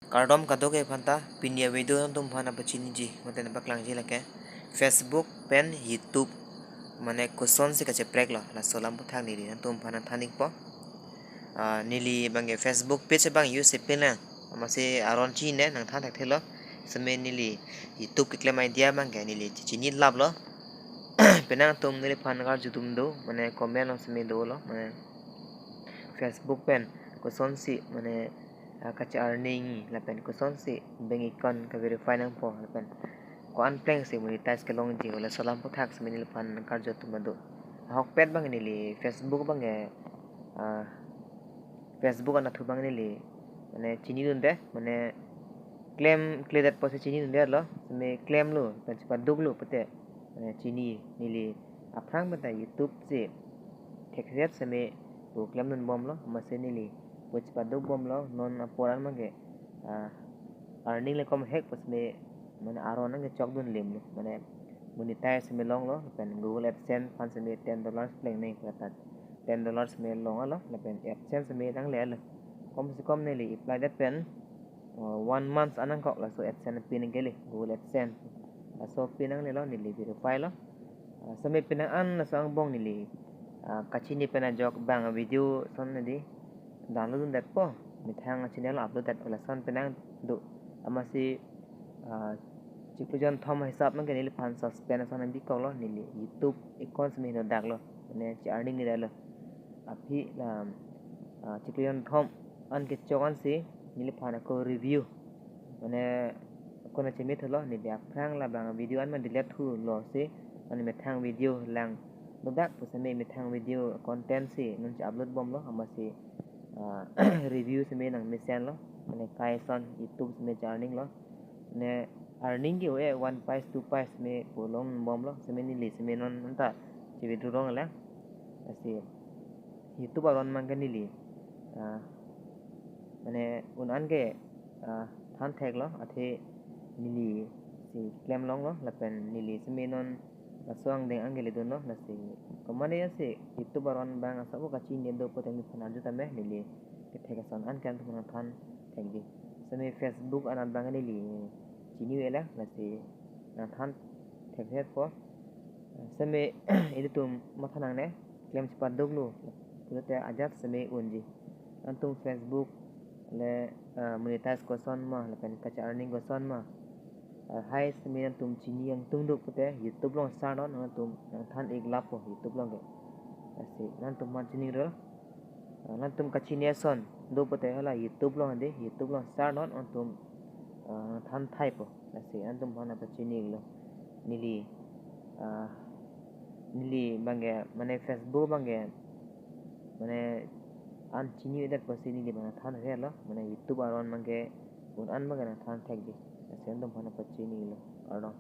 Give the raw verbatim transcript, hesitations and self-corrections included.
Kardom kadokave aphanta, pini a-video nangtumphan nangpachiniji, mate nangpaklangji lake Facebook pen YouTube, mane kosonsi kacheprek lo, laso alam aphuthak neli nangtumphan nangthan-ikpo. Ah, neli abangke Facebook page abang use pin lang, amatsi aron chinine nangthan thakthelo. Seme neli YouTube keklem idea abangke neli chechinilaplo. Penang atum neliphan karju atum do, mane comment along seme dolo, mane Facebook pen kosonsi, mane, ah, kache-earning, lapen kosonsi bank account ka-verify nangpo, lapen ko-an plengsi monetize kelongji, laso alam aphuthak seme neliphan karju atum do. Ahokpet abang neli Facebook abangke, ah, Facebook anatthu abang neli, mane chinidunde, mane klem, klemdet pusi chinidundelo, seme klemlo, lapen chepaduklo pute, mane chini neli aphrang penta YouTube si thekset seme pu klemdunbomlo, amatsi neli pu chepadukbomlo, non apor an abangke, ah, earning le kom hek pu seme, mane aron nangkechokdunlimlo, mane monetize seme longlo, lapen Google AdSense aphan seme ten dollars pleng nangji pu ta, ten dollars seme longlo, lapen AdSense seme nanglelo. Kom si kom neli apply det pen, uh, one month anangkok laso AdSense pin kele, Google AdSense. Laso pin nanglelo, neli verify lo. Uh, seme penang an laso angbong neli, uh, kachini pen ajok abang video ason neli download dundetpo, methang channel upload detpo, lason penang do. Amatsi, ah, chiklo jonthom hisap abangke neliphan suspend ason nangpikoklo, neli YouTube account seme heno daklo, mane che-earning nidaklo. Aphi la, ah, chiklo jonthom an kechok ansi neliphan ako review, mane ako nangchemethelo, neli aphrang labang video an ma delete thulo si, mane methang video lang dodak pu seme methang video content si non che-upload bomlo, amatsi, ah, review seme nangmesenlo, mane kai ason YouTube seme che-earning lo, mane earning ke-o-e one paisa two paisa seme pu longbomlo, seme neli seme non anta che-withdraw longlang. Lasi YouTube aron abangke neli, ah, mane un-an ke, ah, than theklo, athe neli si klem longlo, lapen neli seme non laso angdeng anke ledunlo, lasi komatne si YouTube aron abang asap kachini do pute neliphan arju tame, neli kethek ason anke nangtumphan nangthan thekji. Seme Facebook anat abang neli chini-e lang, lasi nangthan thekthepo. Seme ilitum matha nangne, klem chepaduklo pulote ajat seme unji. Nangtum Facebook le, ah, monetize koson ma, lapen kache-earning koson ma, ah, hai seme nangtum chini nangtum do pute YouTube along search non, nangtum nangthan-iklappo YouTube along ke. Lasi nangtumphan chiningrilo. Ah, nangtum kachini ason do pute hala YouTube along de, YouTube along search non, nangtum, ah, than thaipo. Lasi nangtumphan nangpachinilo. Neli, ah, neli abangke, mane Facebook abangke, mane an chini-edet pusi neli abang nangthan theklo, mane YouTube aron abangke un-an abangke nangthan thekji. Lasi nangtumphan nangpachinilo. Kardom.